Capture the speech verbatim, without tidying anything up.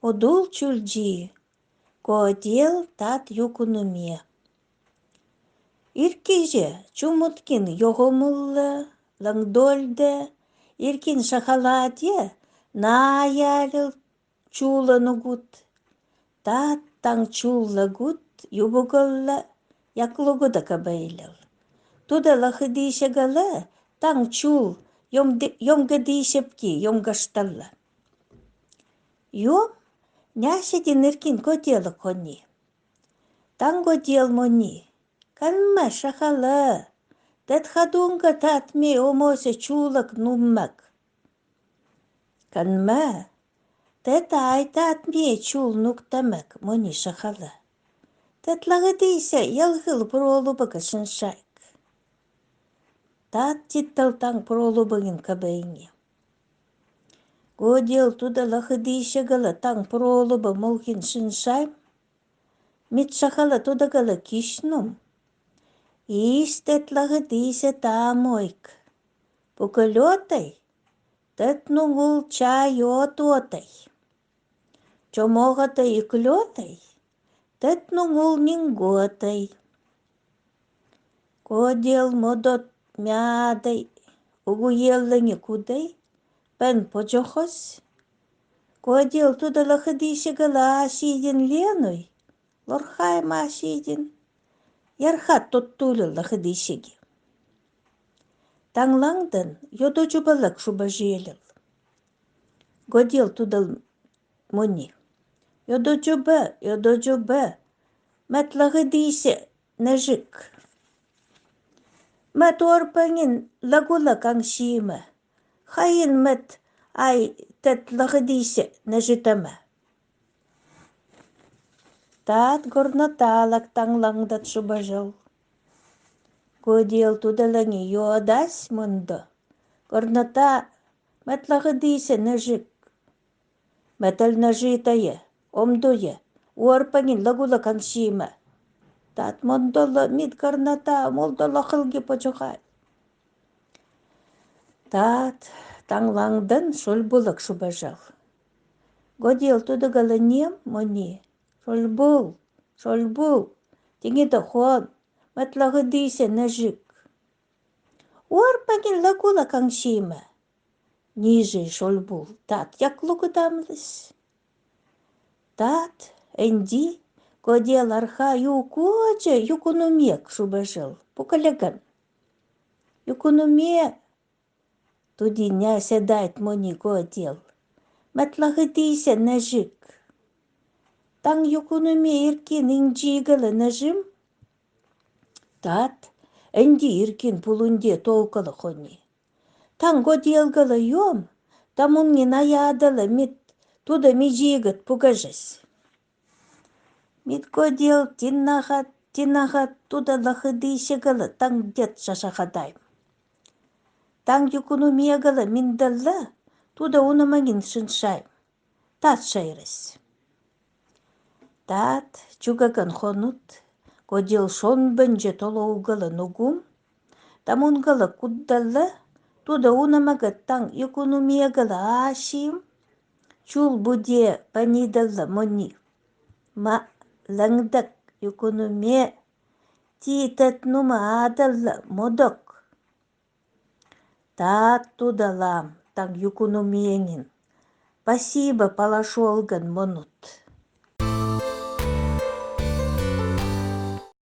Одул чульдзи. Годел тат юкунуме. Иркиже чумуткин йогомуллӧ, лэнгдольдӧ, иркин шахаладе наялил чулӧ нугут. Тат тан чуллӧгут юбугӧллӧ яклугыда кабейлил. Тудӧ лахыдысьӧ гӧлӧ тан чул ёмгӧдысьӧбки ёмгажталлӧ. Ём нясьӧдин иркин Годелӧ кони. Тан Годел мони: «Кӧнмӧ, шахалӧ, тэт хадунга тат ме омосьӧ чулӧг нуммӧг». «Кӧнмӧ, тэт ай тат ме чул нуктамӧг, мони шахалӧ. Тэт лахыдысьӧ ялгыл пуролубага шыншайг». Тат титтал тан пуролубагин кабейни. Годел тудӧ лахыдысьӧ гӧлӧ тан пуролуба мулгин шыншайм, мит шахалӧ тудӧ гӧлӧ кисьнум. Ись тэт лахыдысьӧ тамойк. Пукы лётай, тэт нугул чай-ой тоттай. Чомогатӧ ик лётай, тэт нугул нин готтай. Годел модод мядай, угуеллани кудай, пен поджохас. Годел тудӧ лахыдысьӧ гӧлӧ асьыдин ленуй, лорхайм асьыдин. Ярхат тот тулил лахыдысьӧги. Тан лангдан ёдо дзюбалӧг шуба желил. Годел тудал мони: «Ёдо дзюба, ёдо дзюба, мед лахыдысьӧ нӧжык. Мед орпанин лэгулӧ кансимӧ, хайин мед ай тэт лахыдысьӧ нӧжытамӧ». Тат горната лак тан лангдад шуба жел. Годел тудалани ёдась мындо: «Горната, мед лахыдысьӧ нӧжык». «Мед эл нӧжытайӧ, омдуйӧ, орпанин лэгулӧ кансимӧ». Тат мондолӧ мит горнатай, мулдолӧ хылги поджохай. Тат тан лангдан шульбулӧг шуба жел. Годел тудалани мони: «Шульбул, шульбул, тиньыда хон, мед лахыдысьӧ нӧжык». «Орпанин лэгулӧ кансимӧ». Нижи шульбул тат яклугыдамліс. Тат энди Годел арха ю кодзӧ юкунумеӧг шуба жел, пукаляган. «Юкунуме, — туди няседайт мони Годел, — мед лахыдысьӧ нӧжык». Тан юкунуме иркин индзи гӧлӧ нӧжим. Тат энди иркин пулунде толкалӧ кони. Тан Годел гӧлӧ ём, та мунни наядалӧ мит тудӧ миджигад пугажас. Мит Годел тинагад, тинагад тудӧ лахыдысьӧ гӧлӧ тан дед шашахадайм. Тан юкунуме гӧлӧ миндалӧ тудӧ унаманин шыншайм. Тат шайрас. Тат чугаган хонут Годел шонбендзе толов гӧлӧ нугум, та мун гӧлӧ куддалӧ тудӧ унамагад тан юкунуме гӧлӧ асим, чул будьӧ панидалӧ мони: «Ма, лэнгдак, юкунуме, ті тэт нумӧ адаллам модок». Тат тудалам тан юкунуме нин пасибӧ пала шолган монут.